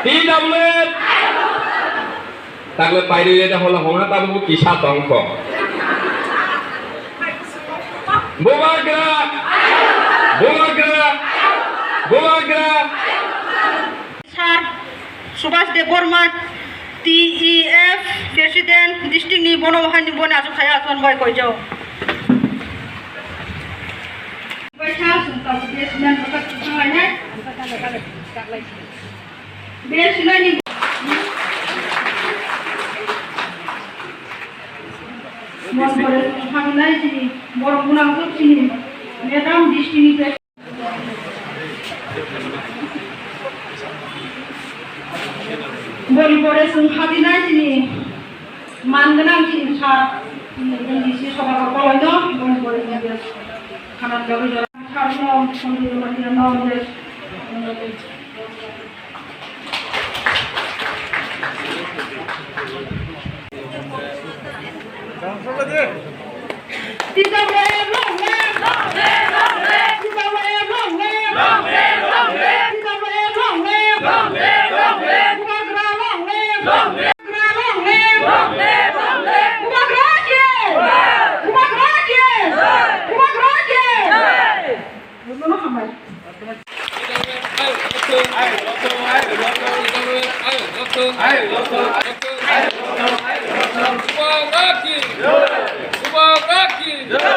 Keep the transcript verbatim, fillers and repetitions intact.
T W F. Takle pairwi reda hola hongha tabuk kisa tongkho. Bubagra. Bubagra. Bubagra. Sir Subhas Debbarma, T E F President, district ni bono hai ni boni asuk saya asuan bai koijo. Bai sa sung ka besi nan baka thang lai nai. Besi nai ni. Mon bore thang nai sini, bor gunang tu sini. Madam district ni Boni pore chwng khatinai chini man gwnang chini sir, chini M D C Sodakar Koloi no, boni pore chwng je khanan jagwi jora sir no, Sanjay Jamatia no, je T W F long live! T W F long live! T W F long live! Bubagra long live! Bubagra long live! Bubagra ki! Bubagra ki! Bubagra ki! Bubagra ki!